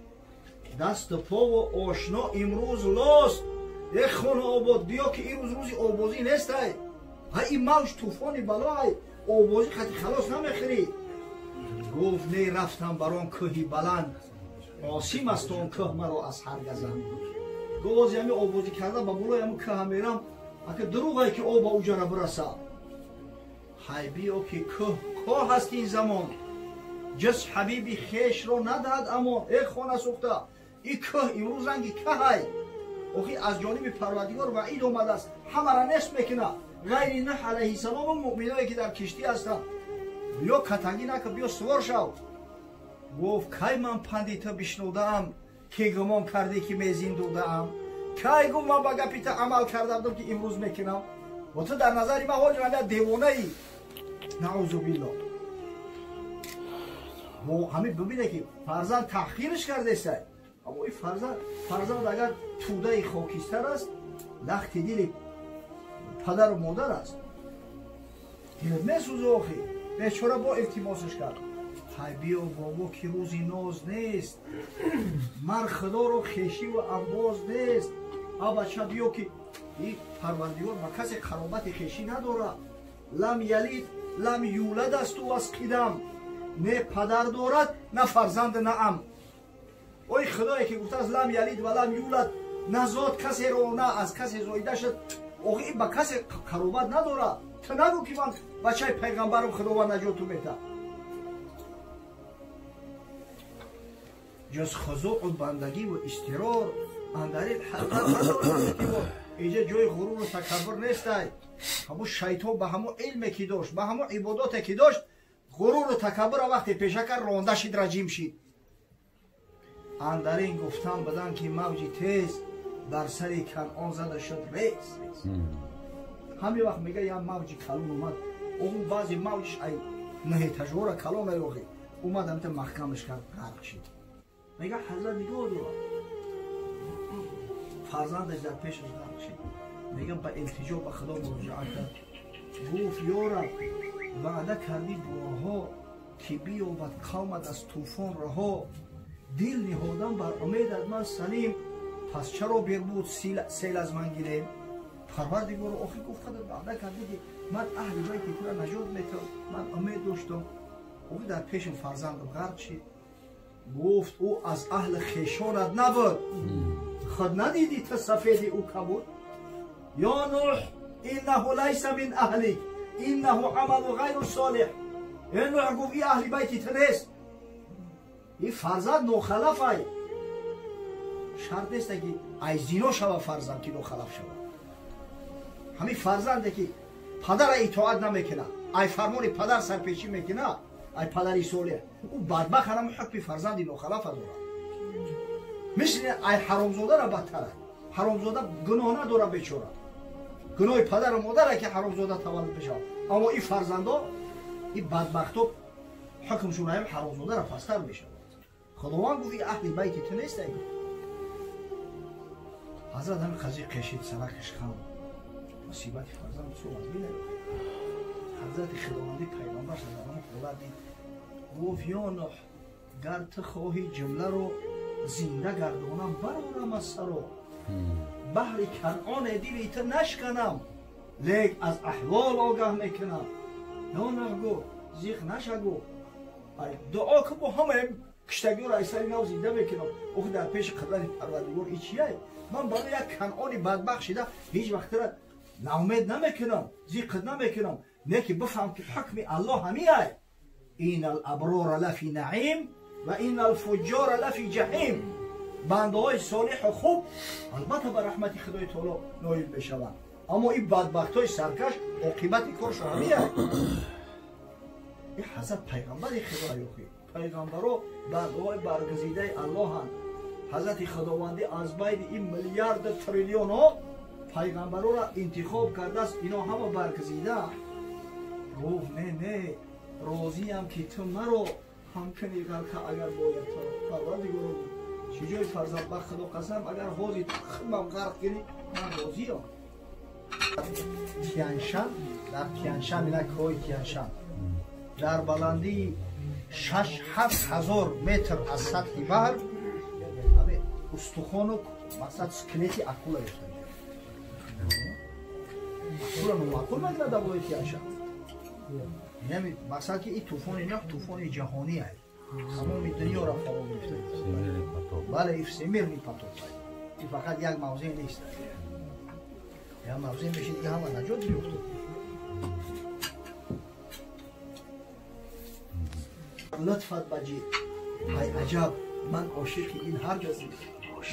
S1: дасту пову ошно имрӯз лост. Э хона обод, биё ки имрӯз рӯзи обозӣ нестай. Ҳай ин мавҷ тӯфони балоай, обозӣ хати халос намехӯрӣ. Гуфт не, рафтам бар он кӯҳи баланд, осим аст он кӯҳ маро аз ҳар газанд. Гуфт ози ҳами обозӣ карда ба болои ҳамун кӯҳа мерам, ака дурӯғае ки об ба уҷара бираса. Ҳай биё ки кӯҳ коҳ аст ин замон, ҷиз ҳабиби хешро надиҳад амон. Э хона сӯхта, ин кӯҳ имрӯз ранги каҳай. Охи аз ҷониби Парвардигор ваъид омадааст, ҳамаро нест мекунад ғайри Нӯҳ алайҳиссалому муъминое ки дар киштӣ ҳастанд. Биё катангӣ накун, биё сувор шав. Гуфт кай ман панди ту бишнудаам, ки гумон кардӣ ки мезиндудаам? Кай гуфт ман ба гапи ту амал карда будам ки имрӯз мекунам? Ва ту дар назари ман ҳоли ранда девонаӣ. Наъузу биллоҳ. Ҳамин бибине ки фарзанд таҳқирш кардестай. Аммо ин фарзанд агар тӯдаи хокистар аст, лахти дили падару модар аст. Дилат месӯза охи. Бечора бо илтимосаш кард. Ҳай биё бобо ки рӯзи ноз нест, мар худоро хешиву амбоз нест. А бача биё ки ин Парвардигор ба касе қаробати хешӣ надорад. Лам ялид лам юлад асту аз қидам, не падар дорад на фарзанд на ам. Ой худое ки гуфтааст лам ялид ва лам юлад, на зод касеро на аз касе зоида шуд, охи ин ба касе қаробат надорад. Ту нагӯ ки ман бачаи пайғамбарам, худованд наҷоту метаҳад. Ҷуз хузӯъу бандагиву истирор андарин ҳақиқат надорад. Инҷа ҷои ғуруру такаббур нестай. Ҳамун шайтон ба ҳамун илме ки дошт, ба ҳамун ибодоте ки дошт, ғуруру такаббурро вақте пеша кард, ронда шид, раҷим шид. Андарин гуфтан будан ки мавҷи тез бар сари Канъон зада шуд рез. Ҳамин вақт мега як мавҷи калон омад. Он баъзе мавҷш ай наҳетажора калон ай омад, ҳамита маҳкамаш кард, ғарқ шид. Мега ҳазрат нигоҳ дорад, фарзандаш дар пешаш ғарқ шид. Мега ба илтиҷо ба Худо муроҷиат кард. Гуфт ё Раб, ваъда кардӣ борҳо ки биёбад қавмат аз тӯфон раҳо. Дил ниҳодам бар умедат ман салим, пас чаро бирбуд сел аз ман гирем? Парвардигоро охир гуфт худо ваъда кардӣ ки ман аҳли байти тура наҷот метавам, ман умед доштам. Охир дар пешам фарзандам ғарқ шид. Гуфт ӯ аз аҳли хешонат набуд, худ надидӣ ту сафеди ӯ кабуд? Ё Нӯҳ иннаҳу лайса мин аҳлик иннаҳу амалу ғайру солиҳ. Э Нӯҳ гуфт ин аҳли байти ту нест, ин фарзанд нохалафай. Шарт нест ки ай зино шава фарзанд ки нохалаф шава. Ҳамин фарзанде ки падара итоат намекунад, ай фармони падар сарпечӣ мекунад, ай падари солеҳ, ӯ бадбахт ҳамун ҳукми фарзанди нохалафа дорад. Мисли ай ҳаромзодара бадтарай. Ҳаромзода гуноҳ надорад бечора, гуноҳи падару модаре ки ҳаромзода таваллуд мешавад. Аммо ин фарзандо, ин бадбахто ҳукмшон ҳам ҳаромзодара пасттар мешавад. Худованд гуфт ин аҳли байти ту нестай. Ҳазрат ҳамин қазия қешид, саракаш хам. Мусибати фарзанд бисёр аз бинад. Ҳазрати худованди пайғамбар дар ҳамон ҳолат дид. Гуфт ё Нӯҳ, гар ту хоҳӣ ҷумларо зинда гардонам, барорам аз саро. Баҳри Канъоне дили ту нашканам, лек аз аҳвол огаҳ мекунам. Ё Нӯҳ гуфт зиқ наша, гуфт дуо кун бо ҳамаи киштагиҳоро аз сари нав зинда мекунам. Охи дар пеши қудрати Парвардигор ин чияй? Ман барои як Канъони бадбахт шида ҳеҷ вақтра наумед намекунам, зиқт намекунам. Не ки бифаҳм ки ҳукми Аллоҳ ҳамиай. Ин алаброра лафи наим ва ин алфуҷҷора лафи ҷаҳим. Бандаҳои солиҳу хуб албатта ба раҳмати Худои таоло ноил мешаванд, аммо ин бадбахтҳои саркаш оқибати коршон ҳамиай. Ин ҳазрат пайғамбари Худо охи. Пайғамбаро бандаҳои баргузидаи Аллоҳанд. Ҳазрати Худовандӣ аз байни ин миллиарду триллионҳо пайғамбарора интихоб кардааст, ино ҳама баргузида. Гуфт не, не, розиям ки ту маро ҳамкунӣ ғарқа агар бояд туро. Парвардигоро, чӣ ҷои фарзанд, ба Худо қасам, агар ҳозир худам ғарқ кунӣ, ман розиям. Тяншан, дар Тяншан, ина кӯҳи Тяншан, дар баландии 6-7 ҳазор метр аз сатҳи баҳр устухону мақсад скелети акула ёфта. Акула номаъқул мегирад дар болои Тяншан. Яъне мақсад ки ин тӯфони на тӯфони ҷаҳонӣ аст, тамоми дунёро фаро гирифта. Бале, ин всемирный потоп, ин фақат як мавзеъ нест, як мавзеъ мешид, дига ҳама наҷот меёфтад. Лутфат баҷид, ай аҷаб, ман ошиқи ин ҳар ҷо.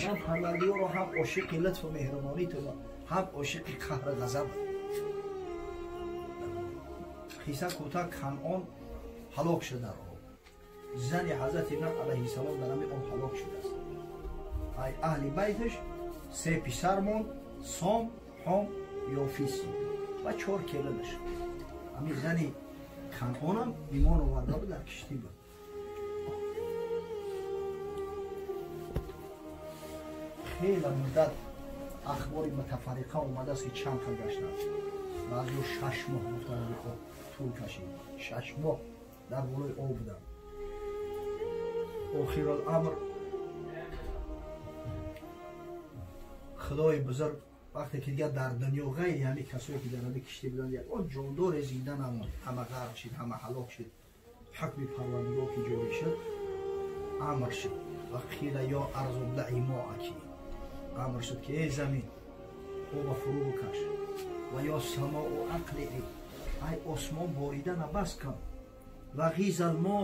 S1: Ман Парвардигоро ҳам ошиқи лутфу меҳрубонӣ ту, ҳам ошиқи қаҳру ғазаб. Қисса кӯтоҳ, Канъон ҳалок шуд дар об. Зани ҳазрати Нӯҳ алайҳиссалом дар ҳамин об ҳалок шудааст. Ай аҳли байташ се писар монд: Сом, Ҳом, Ёфис ва 4 келинаш. Ҳамин зани Канъонам имон оварда буд, дар киштӣ буд. Хеле муддат ахбори мутафарриқа омадааст ки чанд хел гаштанд. Баъзеҳо 6 моҳ гуфтанд об тӯл кашид, 6 моҳ дар болои об буданд. Охируламр Худои бузург вақте ки дигар дар дунё ғайри ҳамин касое ки дар ҳамин киштӣ буданд ягон ҷондоре зинда намонд, ҳама ғарқ шид, ҳама ҳалок шид. Ҳукми Парвардигор ки ҷорӣ шуд, амр шуд: ва қила ё арзу блаи моаки, амр шуд ки эй замин, оба фурӯ бикаш, ва ё самоу ақлии, ай осмон боридана бас кун, ва ғиза алмо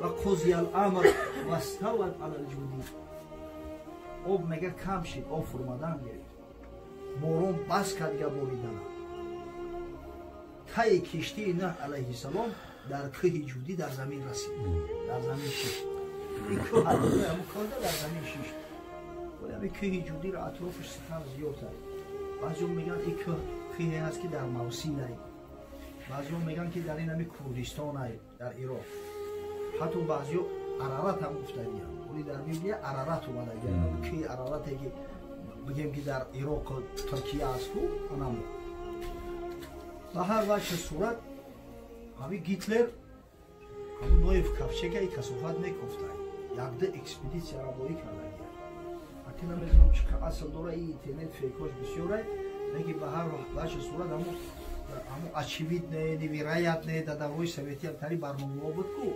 S1: ва қузия аламр вастават ала лҷудӣ. Об мега кам шид, об фурмадан гирифт, борон бас кард дига боридана. Таи киштии Нӯҳ алайҳиссалом дар кӯҳи Ҷудӣ дар замин расид, дар замин шишт. Ин кӯҳ ҳамун кӯҳда дар замин шишт. Ҳамин кӯҳи Ҷудиро атрофаш сухан зиёд аст. Баъзеҳо мегӯянд ин кӯҳ кӯҳе ҳаст ки дар Мавсил аст, баъзеҳо мегӯянд ки дар ин ҳамин Курдистон аст, дар Ироқ. Ҳатто баъзеҳо Арарат ҳам гуфтагианд. Оли дар Библия Арарат омадагианд, кӯҳи Арарате ки бигем ки дар Ироқ, Туркия аст ку анамо. Ба ҳар ваҷҳи сурат ҳамин Гитлер ҳамун Ноев ковчега и касофат мекофтад, якда экспедитсия равоӣ кардагианд. Ҳатто намедонам чӣ қадр асл дора, ин интернет фейкош бисёр аст, лекин ба ҳар ваҷҳи сурат ҳамун очевидное, невероятное дар давраи советӣ ҳам тари барномаҳо буд ку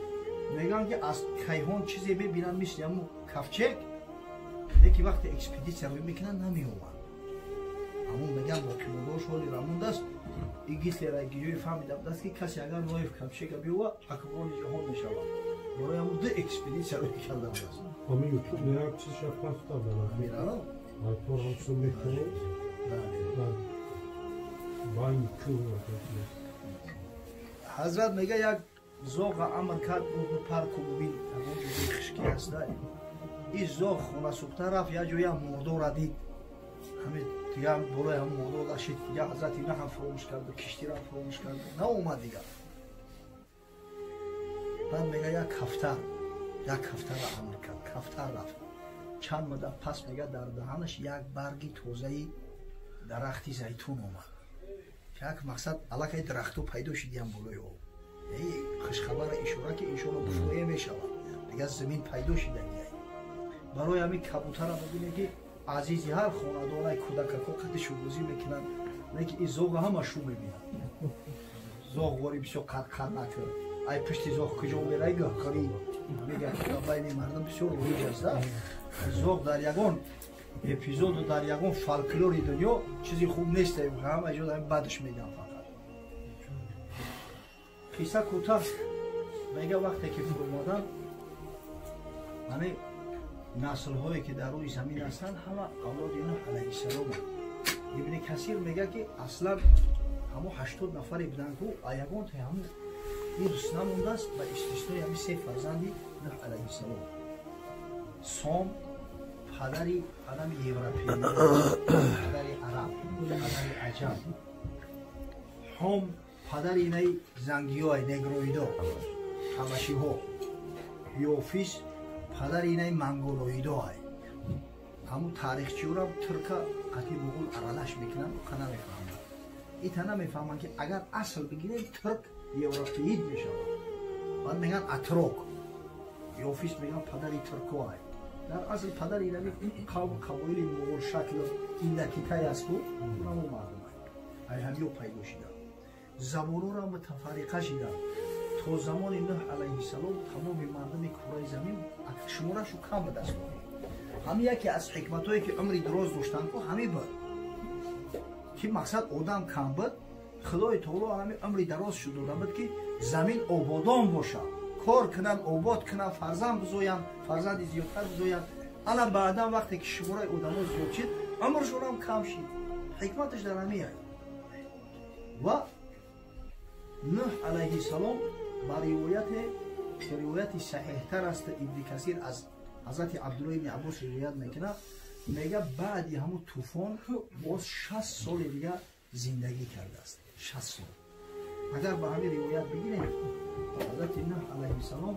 S1: мегӯянд ки аз кайҳон чизе мебинанд мисли ҳамун ковчег, лекин вақте экспедитсия рӯй мекунанд намеёбанд. Ҳамун мегӯянд боқимондаҳош ҳоли рамондааст. И Гитлер ҷое фаҳмида будааст ки касе агар Ноев ковчега биёвад, ҳукмрони ҷаҳон мешавад. Барои ҳамун 2 экспедитсия рӯй карда будааст.
S2: Ҳамин ютуб як чизша пафта
S1: Меравам?
S2: Ҳар ҳамчун мекунед?
S1: Ҳазрат мега як зоға амр кард, буд парку бубин, ягон ҷои хишкӣ ҳаста. Ин зоғ хонасӯхта рафт, як ҷоя мурдора дид. Ҳамин дига болои ҳамун мурдор дашид. Дига ҳазрат ина ҳам фуромӯш кард, киштиро ҳам фуромӯш кард, наомад дига. Баъд мега як кафтарра амр кард, кафтар рафт. Чанд муддат пас мега дар даҳанаш як барги тозаи дарахти зайтун омад. Як мақсад аллакай дарахтҳо пайдо шидиям болои об. Хушхабара ишора ки иншоалло гуфтое мешавад, дига замин пайдо шидагиай. Барои ҳамин кабутара мебинем ки азизи ҳар хонадонай кӯдакако қадди шӯбозӣ мекунанд, лекин ин зоға ҳама шу мебинанд. Зоғ вори бисёр қарқар накард, ай пушти зоғ куҷо мерай гаҳхӯрӣ мегӯяд ки байни мардум бисёр роиҷ аст. Зоғ дар ягон эпизоду дар ягон фолклори дунё чизи хуб нест, ҳама ҷо бадаш мегӯянд фақат. Қисса кӯтоҳ, мега вақте ки фуромадан ҳамин наслҳое ки дар рӯи замин ҳастанд ҳама авлоди Нӯҳ алайҳиссалом. Ибни Касир мега ки аслан ҳамон 80 нафаре буданд ку ягон таи ҳамун ирс намондааст ба истиснои ҳамин се фарзанди Нуҳ алайҳиссалом. Сом падари одами европеӣ, падари араб, падари аҷам. Ҳом падари инаи зангиёй, негроидо, ҳабашиҳо. Ёфис падари инаи монголоидоай. Ҳамун таърихчиёра турка қати муғул аралаш мекунанд, қа намефаҳманд. Ита намефаҳманд, ки агар асл бигирем, турк европеид мешавад. Баъд мегӯянд атрок. Ёфис мегӯянд падари туркоай. Дар асл падари инами қавм қабоили муғулшакл индокитай аст ку, унамо мардумай. Ай ҳамиё пайдо шиданд. Забонҳоро мутафарриқа шиданд. То замони Нуҳ алайҳиссалом тамоми мардуми кураи замин шуморашу кам ба даст омад. Ҳамин яке аз ҳикматҳое, ки умри дароз доштанд ку, ҳамин буд, ки мақсад одам кам буд. Худои таоло ҳамин умри дароз шуд дода буд, ки замин ободон бошад, кор кунанд, обод кунанд, фарзанд бизоянд, фарзанди зиёдтар бизоянд. Ана баъдан вақте ки шумораи одамо зиёд шид, умршонам кам шид. Ҳикматаш дар ҳамин ай. Ва Нуҳ алайҳиссалом ба ривояте, ки ривояти саҳеҳтар аст, Ибни Касир аз ҳазрати Абдулло ибни Аббос ривоят мекунад, мега баъди ҳамун тӯфон боз 60 соли дига зиндагӣ кардааст. 60 сол. Агар ба ҳамин ривоят бигирем, ҳазрати Нуҳ алайҳиссалом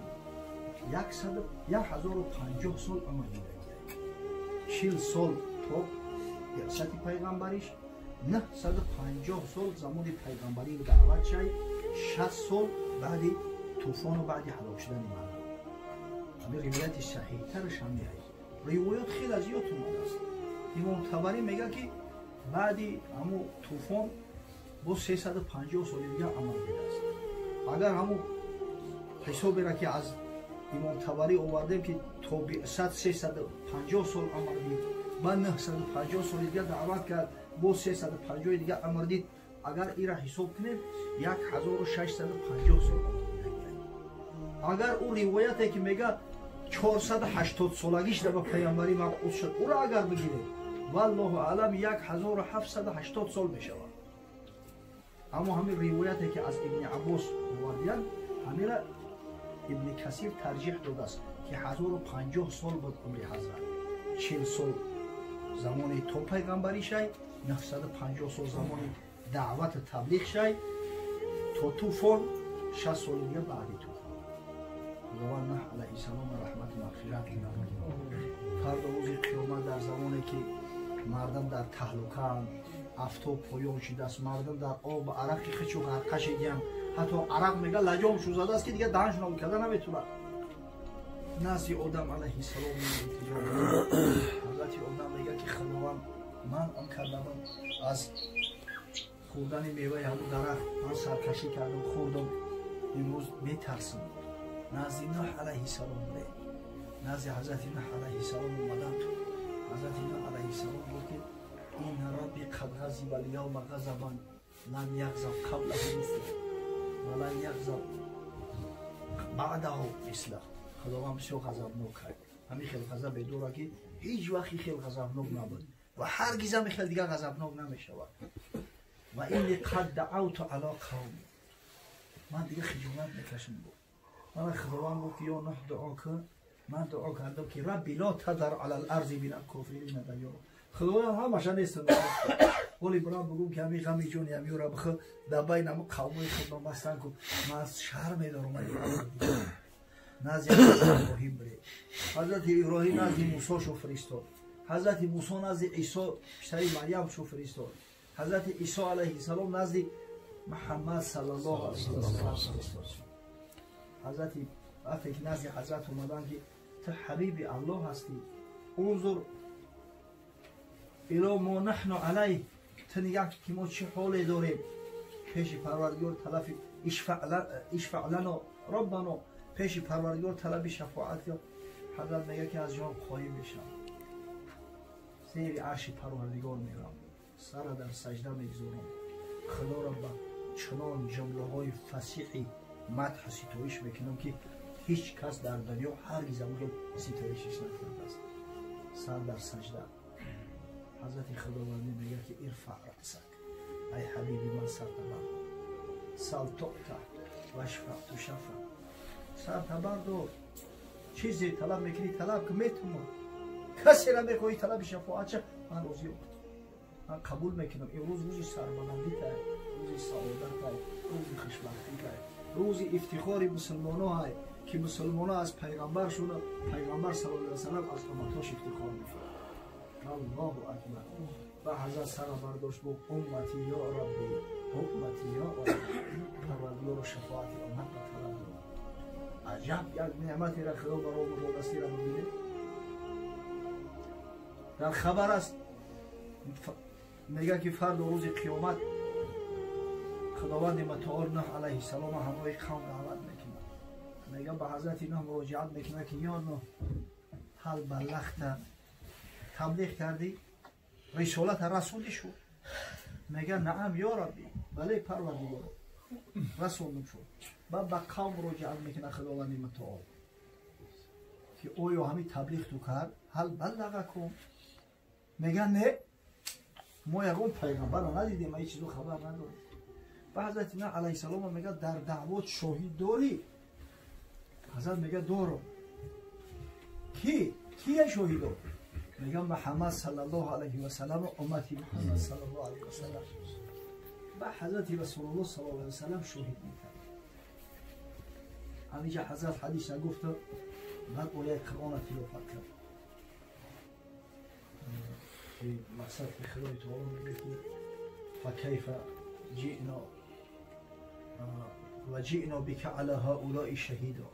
S1: 1050 сол умр дидагиай. 40 сол то биъсати пайғамбариш, 950 сол замони пайғамбарию даъват шай, 60 сол баъди тӯфону баъди ҳалок шудани мардум. Ҳамин ривояти саҳиҳтараш ҳамин ай. Ривоят хеле зиёд омадааст. Имом Табарӣ мегӯяд, ки баъди ҳамун тӯфон боз 350 соли дигар амал дидааст. Агар ҳамун ҳисоберо, ки аз Имом Табарӣ овардем, ки то биъсат 350 сол амр дид, баъд 950 соли дигар даъват кард, боз 350-и дигар амр дид, агар ира ҳисоб кунем, 1650 сол амр дидагиай. Агар ӯ ривояте, ки мега 480 солагиш да ба пайғамбарӣ мабъус шуд, ӯро агар бигирем, валлоҳу аълам, 1780 сол мешавад. Аммо ҳамин ривояте, ки аз Ибни Аббос овардиянд, ҳамира Ибни Касир тарҷиҳ додааст, ки 1050 сол буд умри ҳазрат: 40 сол замони то пайғамбарӣ шай, 950 сол замони даъвату таблиғ шай то тӯфон, 60 соли дига баъди тӯфон. Худованд Нуҳ алайҳиссалом раҳмату мағфират кунад. Фардо рӯзи қиёмат, дар замоне ки мардум дар таҳлукаанд, афтоб поён шидааст, мардум дар об арақи хичу ғарқа шидиянд, ҳатто арақ мега лаҷомшу задааст, ки дига даҳаншон карда наметавонад, назди Одам алайҳиссалом илтиҷо. Ҳазрати Одам мега, ки худованд манъам кардабуд аз хӯрдани меваи ҳамун дарахт, ман саркашӣ кардам, хӯрдам, имрӯз метарсам. Назди Нуҳ алайҳиссалом бире. Назди ҳазрати Нуҳ алайҳиссалом омаданд. Ҳазрати Нуҳ алайҳиссалом гуфт, ки إن ربي قد غضب اليوم غضبا لم يغضب قبله مثله ولن يغضب بعده مثله. Худованд бисёр ғазабнок кард. Ҳамин хел ғазабе дорад, ки ҳеҷ вақт хел ғазабнок набуд ва ҳаргиз ҳамин хел дигар ғазабнок намешавад. وإني قد دعوت على قومي, ман дига хиҷолат мекашам, гуфт. Мана худованд гуфт, ки ё Нуҳ, дуо кун. Ман дуо кардам, ки رب لا تذر على الأرض من الكافرين ديارا. Худоям, ҳамаша нестам, оли бурам бугум, ки ҳамин ғами ҷони ҳамиёра бихӯ, дар байни ҳамун қавмои худро бастан кун. Ман шарм медорам. Назди Иброҳим бире. Ҳазрати Иброҳим назди Мусо шу фиристод. Ҳазрати Мусо назди Исо писари Марьям шу фиристод. Ҳазрати Исо алайҳиссалом назди Муҳаммад саллаллоҳу алайҳи васаллам фиристод. Ҳазрати вақте ки назди ҳазрат омаданд, ки ту ҳабиби Аллоҳ ҳастӣ, انظر إلى ما نحن عليه, ту нигаҳ, ки мо чӣ ҳоле дорем, пеши Парвардигор талафи اشفع لنا ربنا, пеши Парвардигор талаби шафоат. Ҳазрат мега, ки аз ҷон қоим мешавам, зери арши Парвардигор мерам, сара дар саҷда мегузорам, Худоро ба чунон ҷумлаҳои фасиҳи мадҳу ситоиш мекунам, ки ҳеҷ кас дар дунё ҳаргиз амхел ситоишиш накардааст. Сар дар саҷда. Ҳазрати Худовандӣ мегӯяд, ки ارفع رأسك, ай ҳабиби ман, сарта бардор, سل تعط واشفع تشفع, сарта бардор. Чизе талаб мекунӣ, талаб ки метумам. Касеро мехоҳӣ талаби шафоат ша, ман розиам. Ман қабул мекунам. Имрӯз рӯзи сарбаландӣ тай, рӯзи саодат тай, рӯзи хушбахтӣ тай, рӯзи ифтихори мусулмоно ҳай, ки мусулмоно аз пайғамбаршона, пайғамбар саллаллоҳу алайҳи васаллам аз умматош ифтихор мекунад. Аллоҳу акбар. Ба ҳазрат сара бардошт, гуфт: уммати ё Рабби, уммати ё Рабби. Парвардигоро, шафоати умматро талаб дорам. Аҷаб як неъматеро Худо барои мо додастира бибинед. Дар хабар аст, мегӯяд ки фардо рӯзи қиёмат Худованди мутаол Нӯҳ алайҳиссалом ҳамроҳи қавм даъват мекунад. Мегӯяд, ба ҳазрати Нӯҳ муроҷиат мекунад ки ё Нӯҳ, ҳал баллахта, таблиғ кардӣ, рисолата расондӣ шуд? Мегӯяд: наам ё Рабби, бале Парвардигор, расондум шуд. Баъд ба қавм муроҷиат мекунад Худованди мутаол ки оё ҳамин таблиғ ту кард, ҳал баллағакум? Мегӯяд: не, мо ягон пайғамбарро надидем, ҳеҷ чизо хабар надорем. Ба ҳазрати Нӯҳ алайҳиссалом мегӯяд: дар даъвот шоҳид дорӣ? Ҳазрат мегӯяд: дорам. Ки кия шоҳидо? Мегӯяд: Муҳаммад саллаллоҳу алайҳи васаллам, уммати Муҳаммад саллаллоҳу алайҳи васаллам. Ба ҳазрати Расулуллоҳ саллаллоҳу алайҳи васаллам шоҳид мекард. Ҳаминҷа ҳазрат ҳадиса гуфта, баъд ояи Қуръона тиловат кард. Мақсад ки Худои таоло мегӯяд ки факайфа ҷиъно ва ҷиъно бика ала ҳаулои шаҳидо.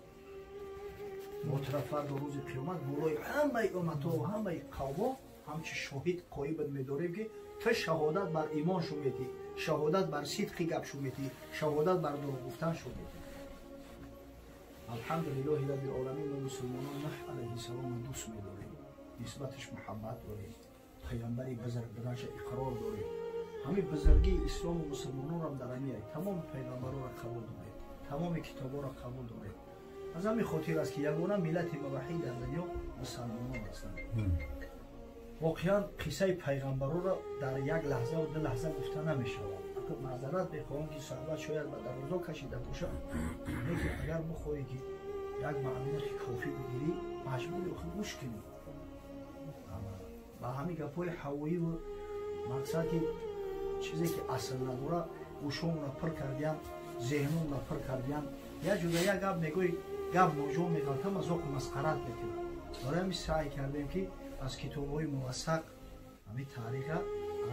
S1: Мо тура фардо рӯзи қиёмат болои ҳамаи умматҳо ва ҳамаи қавмҳо ҳамчи шоҳид қоибат медорем, ки ту шаҳодат бар имон шу метӣ, шаҳодат бар сидқи гап шу метӣ, шаҳодат бар дурӯғ гуфтан шу метӣ. Алҳамдулиллоҳи раббил оламин. Мо мусулмонон Нӯҳ алайҳиссаломро дӯст медорем, нисбаташ муҳаббат дорем, пайғамбари бузург буданша иқрор дорем. Ҳамин бузургии ислому мусулмононам дар ҳамин тамоми пайғамбаронро қабул дорем, тамоми китобҳоро қабул дорем. Аз ҳамин хотир аст ки ягона миллати муваҳҳид дар дунё мусалмонон ҳастанд. Воқеан қиссаи пайғамбаронро дар як лаҳзаву ду лаҳза гуфта намешавад. Маъзарат мехоҳам ки суҳбат шояд ба дарозо кашида бошад, лекин агар бихоҳӣ ки як маълумоти кофӣ бигирӣ, маҷбури охир гӯш кунӣ. Ба ҳамин гапҳои ҳавоиву мақсад ки чизе ки асл надора, гӯшомонро пур кардиям, зеҳнонро пур кардиям. Як ҷуда як гап мегӯй, гап ноҷо меғалтам, азоқу масқарат мекунад. Барои ҳамин саъй кардем ки аз китобҳои мувассақ ҳамин таъриха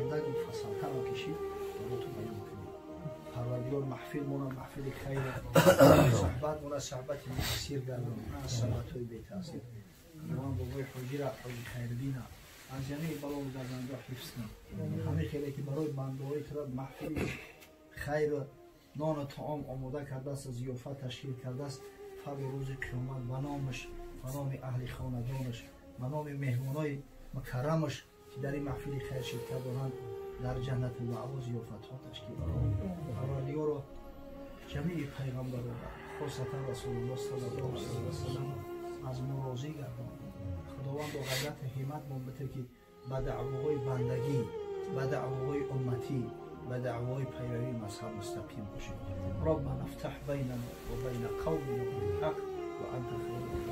S1: андак муфассалтарро кишид, баротон баён кунем. Парвардигор маҳфил мона маҳфили хайр, суҳбат мона суҳбати мутасир гардон, на суҳбатҳои бетаъсир. Худованд бобои ҳоҷира, ҳоҷи Хайриддина аз ҷамеи балову газандо ҳифз кун. Ҳамин хеле ки барои бандаҳои тура маҳфили хайру нону таом омода кардааст, зиёфат ташкил кардааст, фардо рӯзи қиёмат ба номаш, ба номи аҳли хонадонаш, ба номи меҳмонои мукаррамаш, ки дар ин маҳфили хайр ширкат доранд, дар ҷаннати маъво зиёфатҳо ташкил кунад. Парвардигоро, ҷамеи пайғамбарона, хосатан Расулуллоҳ саллаллоҳу алайҳи васаллам аз мо розӣ гардон. Худовандо, ғайрати ҳиммат мон бите, ки ба даъвоҳои бандагӣ, ба даъвоҳои умматӣ, ба даъвоҳои пайравии мазҳаб мустақим бошем. Роббана ифтаҳ байнана ва байна қавмина билҳақ ва анта хайрул.